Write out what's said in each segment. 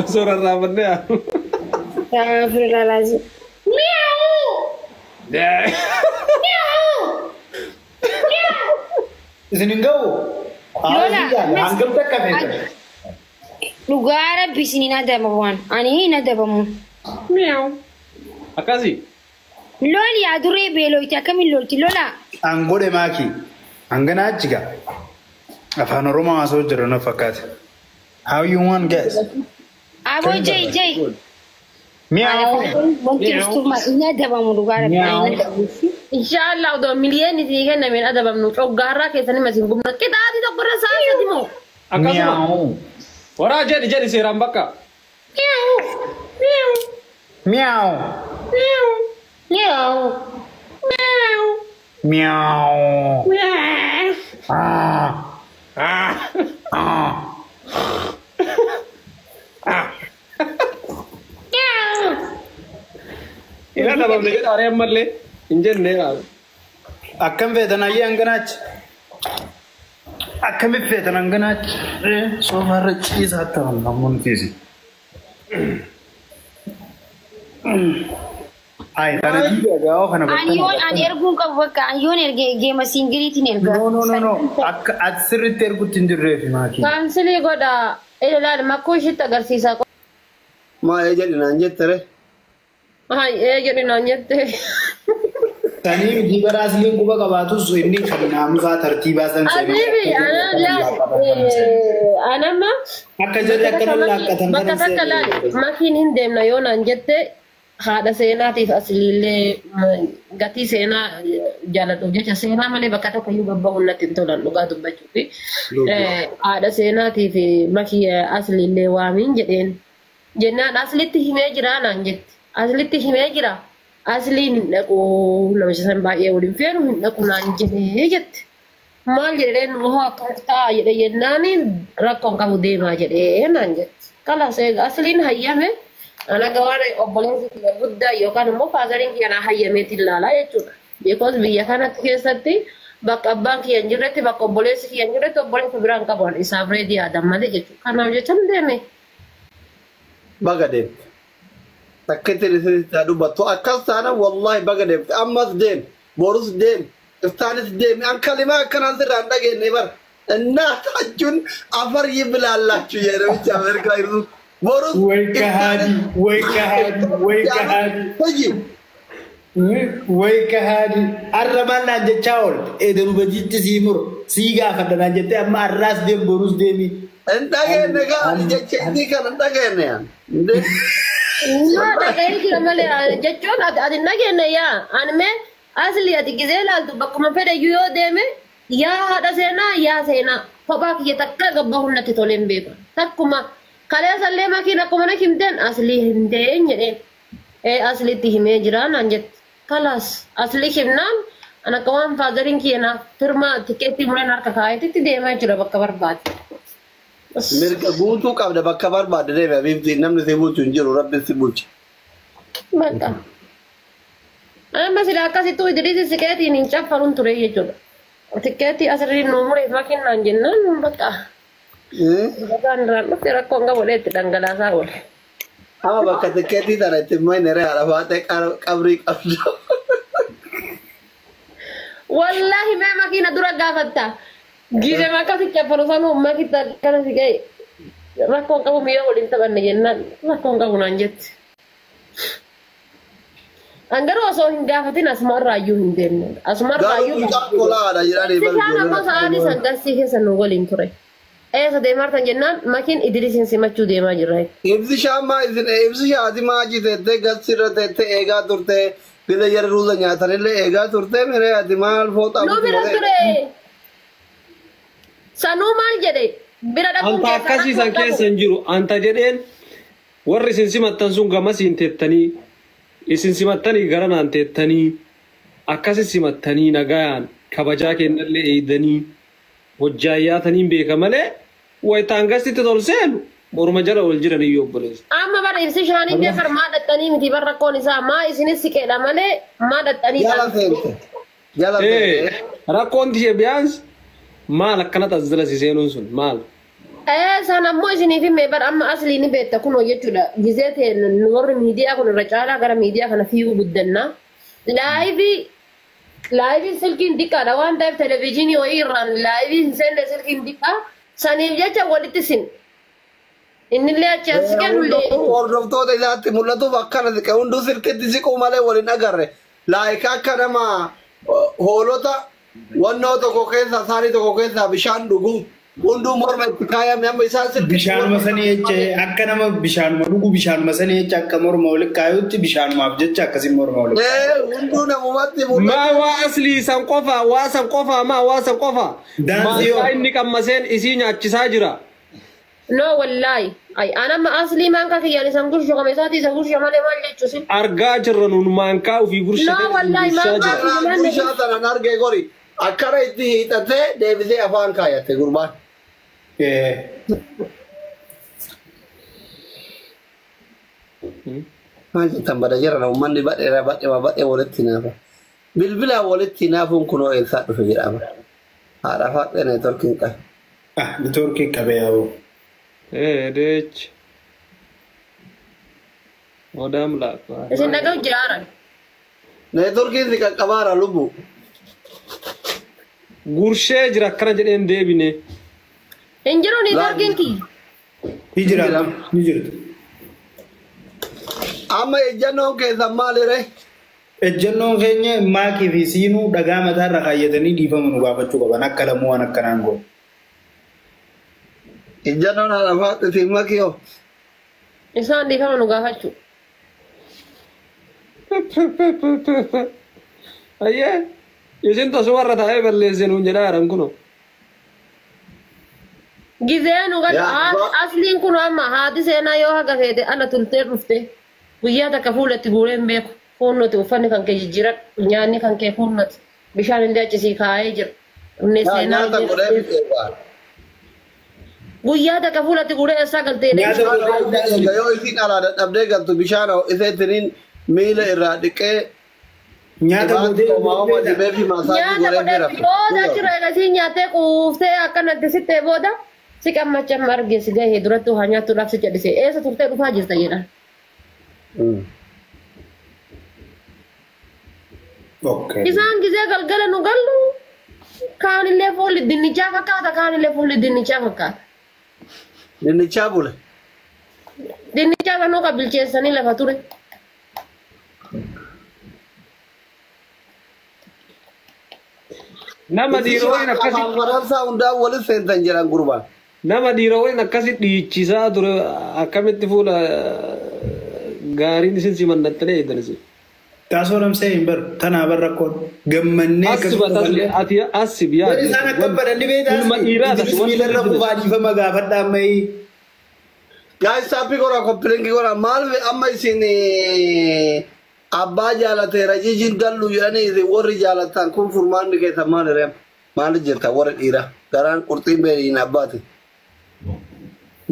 Osoo rarraafannee haa. Astaghfirullah lazim. Isin hin ga'u? Lola, Hangam takka feetan? Dhugaa rabbi isin hin adabamu waan. Ani hin adabamu. Akkasi. Loli adurree beeloyti akkamiin lolti lola. An godhe maaki. Hangana achi gaa. Afaan Oromoo haasa'u jira na fakkaate. How you want, guys? Aboo jai jai. Mi'aawu. Wanti usturmaa hin adabamu dhugaa rabbi. Ani hin adabamu. Inshaallah odoo miliyoonni isinii kennameen adabamnu coggaarraa keessanii masiin gubna. Qixaatii tokko irra sa'a sadi moo? Akkasuma. Mi'aawu. Waraa jedhi jedhi seeraan bakka. Mi'aawu. Miyaa'u. Mi'aawu. Ah. Ah. Hin adabamne jedha aree ammallee hin jenne. Akkam feetan ayyee hangana achi? Akkamitti feetan hangana achi? Soofarra ciisaa ta'an namoonni fiisi. Ay, kana diigaa gaa'oo kana Ani yoon ani erguun qabu bakka ani yoon erge geema singiriitiin erga. No, no, no, no. Akka ati sirriitti ergutti hin jirreefi maakii. Kaansilii godha. Ilaali makkuu ishiitti agarsiisa. Maa jedhi naan jettere. Ee jedhi naan jette. Sanii miti bara asliin quba qabaatus inni kan naamusaa tartiibaa san Asiifi anamma Akka jarri akka lallaaqqatan bakka kana takka laali makiin hin deemna yoo naan jette haadha seenaatiif asliillee gatii seenaa jaaladhuuf jecha seenaa malee bakka tokko iyyuu babbahuun natti hin tolan dhugaa dubbachuufi haadha seenaatiif makii asliillee waamiin jedheen jennaan aslitti himee jira naan jette aslitti himee jira asliin hin dhaqu namicha san baay'ee waliin feenu hin dhaqu naan jedhee jette. Maal jedheen hoo akka ta'a jedhe jennaan rakkoon qabu deemaa jedhee naan jette. Kalaas egaa asliin hayyame ana waan obboleessi kiyya guddaa yookaan immoo faazariin kiyya naa hayyameetti ilaalaa jechuudha. Because biyya kanatti keessatti bakka abbaan kiyya hin jirretti bakka obboleessi kiyya hin jirretti obboleessa biraan qabu isaaf reedii yaadan malee jechuudha. Kanaaf jecha hin deeme. Baga deemte. Takkitti isinitti haa dubbattu. Akkas taana wallahi baga deemte. Ammas deemi. Borus deemi. Iftaanis deemi. An kalimaa akkanaan sirraa hin dhageenye bara. እናታችሁን አፈር ይብላላችሁ የነብቻ አሜሪካ ይርሱ ቦሩስ ወይ ከሃዲ ወይ ከሃዲ ወይ ከሃዲ ወይ ከሃዲ arra maal naan jechaa oolte edenu badiitti sii muru sii gaafadha naan jettee amma arraas deem borus deemi. hin dhageenye gaari jecha inni kana hin dhageenye ያን እንዴ Maa dhaga'ee jira malee jechuun ati hin dhageenye yaa ani mee asli ati gizee ilaaltu bakkuma fedhe iyyuu yoo deeme yaa haadha seenaa yaa seenaa kophaa kiyya takka gabba natti tolee hin beeku. Takkuma kaleessallee makiin akkuma na himteen aslii himteen jedheen. Ee aslitti himee jira naan jette. Kalaas aslii himnaan ana akka waan faazariin kiyya naaf firmaa tikeettii mureen harka kaayetitti deemaa jira bakka barbaade. Mirga guutuu qabda bakka barbaadde deemi abiibti namni si bulchu hin jiru rabbi si bulcha. Bakka. Amma sila akkasittuu Idriis sikeetiin hin caffaruun ture jechuudha. Tikeettii asirrii nuu mureef makiinaan jennaan bakka. Dhagaan irraan dhufte rakkoon qabu itti dhangalaasaa oole. Amma bakka tikeettii tana itti mayne ree haadha baatee qabrii qabdu. Wallaahi mee makiina dura gaafatta. Giizee akkasi caffaru sanuu makitta akkana si ga'e. Rakkoon qabu mi'a waliin taphanne jennaan rakkoon qabu naan jetti. An garuu osoo hin gaafatin asuma irraayyuu hin deemne. Asuma Garuu irraayyuu. mucaan kolaadha jedhanii Bishaan ammoo sa'aatii san garsii keessa nu waliin ture. Eessa deemaa jennaan makiin Idrisiin simachuu deemaa jirra. Ibsi shaamaa isin ibsi shaati maajii teettee gasirra teettee eegaa turte gida jara ruuza nyaatanillee eegaa turte miree ati maal fooxaa Nu bira ture. Sanuu maal jedhe bira dhaquun Anta akkasii san keessa hin jiru. Anta jedheen warri isin simattan sun gamasiin teettanii isin simattanii gara naan teettanii akkasi simattanii nagayaan kabajaa kennallee eeydanii hojjaayyaataniin beeka malee wayitaan gasitti tol seenu morma jala ol jiran iyyuu obboleessa. Amma bara ibsi shaanii deefar maa dhattanii miti bara rakkoon isaa maa isinis siqeedha malee maa dhattanii. Jala seente. Jala seente. Rakkoon tishee biyaans maal akkanatti as jala si seenuun sun maal? San ammoo isiniif himee bara amma aslii ni beekta kunoo jechuudha. Gizee ta'e nu warri miidiyaa kun irra caalaa gara miidiyaa kana fiiguu guddanna. Live silkiin xiqqaadha waan ta'eef televezyiinii wayii irraan live hin seenne silkiin xiqqaa. Saniif jecha walitti sin. Innillee achi as kennullee. Hordoftoota isaatti mul'atuuf akkana siqe hunduu silkitti siquu malee waliin agarre. Laayika akka nama hoolota wannoo tokko keessa saanii tokko keessa bishaan dhugu hunduu morma itti kaayame amma isaan silkitti. Bishaanuma sanii jecha akka nama bishaanuma dhugu bishaanuma sanii jecha akka morma walitti kaayutti bishaanumaaf jecha akkasiin morma walitti kaayu. Hunduu namumatti mul'atu. Maa waa aslii san qofa waa san qofa maa waa san qofa. Daansii yoo. Maankaa inni qammaseen isii nyaachisaa jira. No wallaahi. Ay anama aslii maankaa kiyyaan isan gurshu kame isaati isa gursha malee maal jechuu sin. Argaa jirra nuun maankaa ofii gurshate No wallaahi gurshaa maankaa jira. kiyyaan. Bishaan sanan argee gori akkana itti hiixatee deebisee afaan kaayate gurbaan. Maal jettan bada jira uummanni badheera badhema badhee walitti naafa. Bilbilaan walitti naafuun kunoo eessaa dhufe jedhama. Haadha faaxee neetworkiin qabe. Ah, neetworkiin qabe yaa'u. Deech. Odaam laata. Isin dhaga'u jiraaran. Neetworkiin si qaqqabaara lubbu. Gurshee jira akkana jedheen deebine. Hin jiru neetworkiin kiyya. Ni jira ni jirtu. Amma ejjannoon keessan maalire? Ejjannoon keenya maakii fi siinuu dhagaa mataarra kaayyatanii dhiifama nu gaafachuu qaban akka lamuu waan akkanaan godhu. Ejjannoon haadha faaxee fi makiyoo. Isaan dhiifama nu gaafachuu. Ayyee isin tasuma irra taa'ee balleesse nuun jedhaa jiran kunoo. Gizee nu gad asliin kun amma haati seenaa yoo haga feete ala turtee dhufte guyyaa takka fuulatti guuree hin beeku. Fuunnoti uffanni kan kee jijjiiradhu nyaanni kan kee fuunnoti bishaan illee achisii kaa'ee jira. Inni seenaa Nyaata godhee fixee ba'a. Guyyaa takka fuulatti guuree eessaa galtee Nyaata godhee Yoo isin alaa dadhabdee galtu bishaan iseetiniin miila irraa dhiqee nyaata godhee homaa dibee fi maasaajii Nyaata godhee godhee jira. booda achirra eegasii nyaattee quuftee akkanatti sittee booda si qammacha amma arge si gahee duratti waa nyaattuudhaaf si jedhise eessa turtee dhufaa jirta jedhan. Okay. Isaan gizee galgala nu gallu kaanillee fuulli dinnichaa fakkaata kaanillee fuulli dinnichaa fakkaata. Dinnichaa bule. Dinnichaa sanuu kan bilcheessanii lafa ture. Nama dhiira waliin akkasi Afaan Faransaa hundaa waliin seentan jedhan gurbaan. Nama dhiira waliin akkasi dhiichisaa ture akkamitti fuula gaariin isin simannattanii eegdan isin. Taasoo namsee hin baru tanaa bar rakkoon gammannee Asiba ati asib yaa. Warri isaan akka badhan dhibee Ilma dhiiraa taasise miilarra kufaa dhiifama gaafadha ammayii. Guys, tap godhaa copy link godhaa maal amma isin abbaa jaalateera jijjiin dallu jedhanii isin warri jaalatan kun furmaanni keessan maal hiree maal jirta warri dhiira garaan qurxiin beeliin abbaati.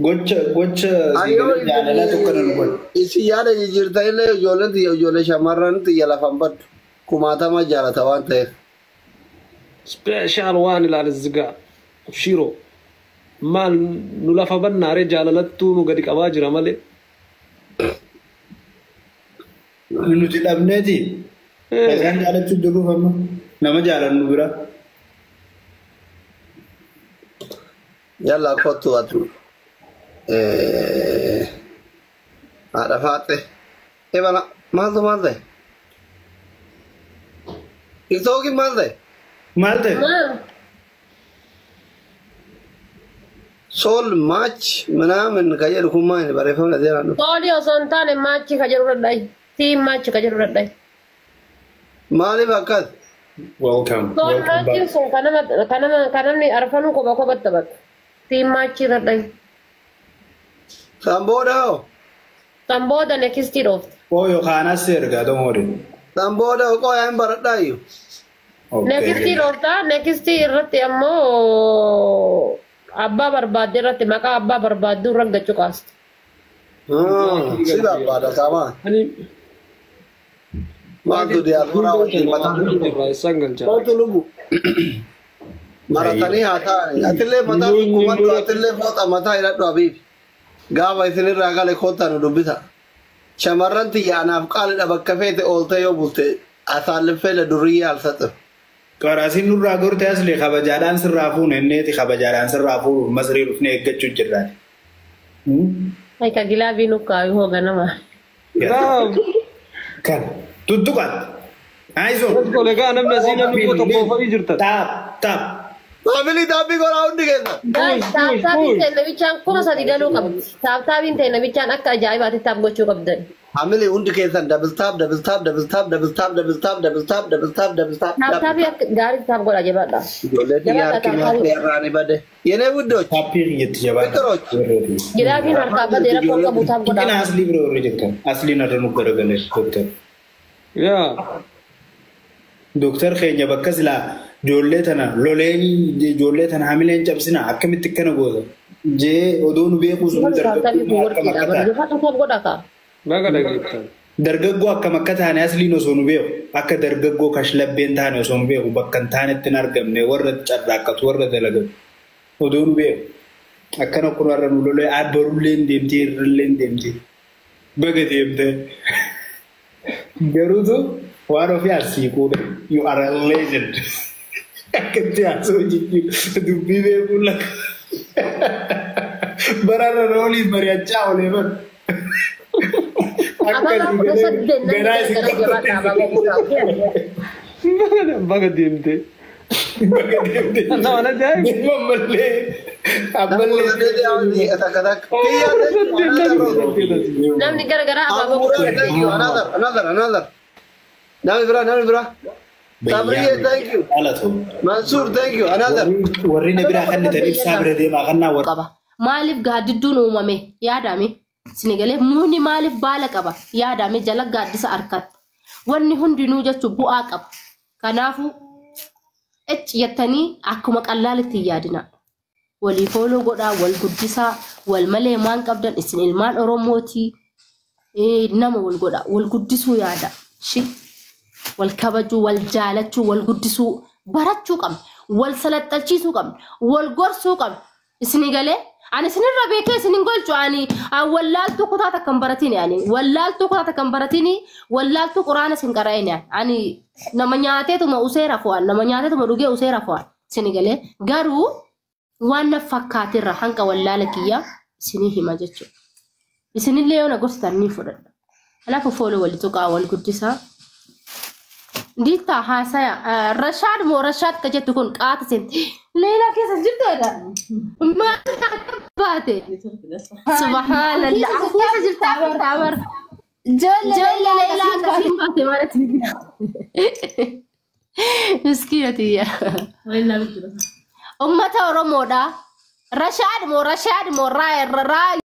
Gocha gocha jaalalaa tokko nan godhu. Isin yaada jijjiirtan illee ijoolleen tiyya ijoollee shamarran tiyya lafan baddu kumaatama jaalata waan ta'eef. Special waan ilaali zigaa shiroo maal nu lafa bannaaree jaalalattuu nu gadi qabaa jira malee. Nuti dhabneeti. Isaan jaalachuu jirruuf amma nama jaalannu bira. Yalla kottu atu. Haadha faaxe. Ebala maaltu maal ta'e? Tiktookiin maal ta'e? Maal ta'e? Sool match ምናምን kan jedhu kun maali barreeffamni as jedhan dhufe. Soolii osoo hin taane match ka jedhu dhadhayi. Team match ka jedhu dhadhayi. Maaliif akkas? Welcome. Sool Welcome maachiin back. sun kan nama kan nama kan namni arfanuu kopha kophatti taphatu. Team match dhadhayi. San booda hoo? San booda next dhoofte. Oo yookaan as ergaa don't worry. San booda hoo qoyaa hin baradhaayyuu? Next dhoofta next irratti ammoo abbaa barbaadde irratti maqaa abbaa barbaaddu irra gachuu kaasta. Si barbaada qaamaa. Ani Maaltu diyaasporaa wajjin mataa irraa isaan galchaa. Maaltu lubu? Maratanii haa ta'ani. Atillee mataa sukkumadhu atillee fooxa mataa hidhadhu Habiibi. Gaafa isinirraa gale kottaa nu dubbisa. Shamarran tiyya anaaf qaalidha bakka feete oolte yoo bulte asaalliffeele durriyyee alsaxim. Qaraasiin nurraa gorte asli kabajaadhaan sirraa fuune inneeti kabajaadhaan sirraa fuudhuuf masrii dhufnee eeggachuu jirraati. Aika gilaabii nukkaayu hooganama. Kan tuttuqaat. Aayisoo. Golegaa namni asii namni koo tokko ofii jirtan. Taap taap. Faamilii taapii godhaa hundi keessa. Taaptaabiin ta'e namichaan 3000 galuu qabdi. Taaptaabiin ta'e namichaan akka ajaa'ibaatti taap gochuu qabdan. Faamilii hundi keessan double tap double tap double tap double tap double tap double tap double tap double tap. Taaptaabii akka gaariitti taap godhaa jabaadha. Ijoollee tiyya harki maasii irraa ni bade. Yenee guddoch. Taappii kiyyatti jabaadha. Gilaabiin harkaa badee rakkoo qabu taap godhaa. Tuqina aslii bira warri jirtan. Asliin irra nu garagale dooktar. Yaa. Dooktar keenya bakka silaa ijoollee tana loleen ijoollee tana hamileen cabsina akkamitti akkana goota. Jee odoo nu beekuu sun Taaptaabii kun dargaggoo akkam warqiidha. akka taane. Barreeffama taap godhaa kaa. Baga dhageettan. Dargaggoo akkam akka taane asliin osoo nu beeku akka dargaggoo kashlabbeen taane osoo nu beeku bakka hin taanetti hin argamne warra carraaqqatu warra dalagatu odoo nu beeku. Akkana kun warra nu lolee barullee hin deemtee irrallee hin deemtee baga deemtee. Garuutu waan ofii asiiquudha. You are a legend. Akkatti haasoo jechuudha. Dubbii beekuun lakka. Bararra rooliin mari'achaa oolee bara. Ababaa 18 namni Garaa isin gara jabaadha abaaboo gurraa. Baga deemtee. Baga deemtee. Nama na ajaa'iba. Ammallee. Ammallee. Takka takka. Kiyya Namni gara garaa abaaboo gurraa. Thank you. Another another another. Namni biraa namni biraa. Sabriye thank you. Mansour thank you. Another. Warri na biraa kan ta'an ibsaa bira deemaa kan naa warra. qaba. Maaliif gaaddidduun uumame yaadame sinigalee mukni maaliif baala qaba yaadame jala gaaddisa harkatti. Wanni hundinuu jechuun bu'aa qaba. Kanaafuu ecci jettanii akkuma qallaalitti hin yaadina. Walii fooloo godhaa, wal guddisaa, wal malee maan qabdan isin ilmaan Oromootii nama wal godhaa, wal guddisuu yaada. Shi wal kabajuu, wal jaalachuu, wal guddisuu barachuu qabna. Wal salaxxalchiisuu qabna. Wal gorsuu qabna. Isinii galee ani isinirra beekee isin hin golchu ani wallaaltuu kutaa takka hin baratini ani wallaaltuu kutaa takka hin baratini wallaaltuu quraana isin qara'ini ani nama nyaateetuma usee rafu'an nama nyaateetuma dhugee usee rafu'an isinii galee garuu waan na fakkaatirra hanqa wallaala kiyyaa isinii hima jechuudha. Isinillee yoo na gorsitan ni fudhadha. Kanaafuu fooloo wal tuqaa wal guddisaa. Diittaa haasaya Rashaad moo Rashaad ka jettu kun qaata seenti. Leelaa keessa jirtudha. Maal baate? Subhaanallah. Keessa jirtaa bar. Ijoollee leelaa akkasiin baate ማለት Miskiina tiyya. Uummata Oromoodha. Rashaad moo Rashaad moo raa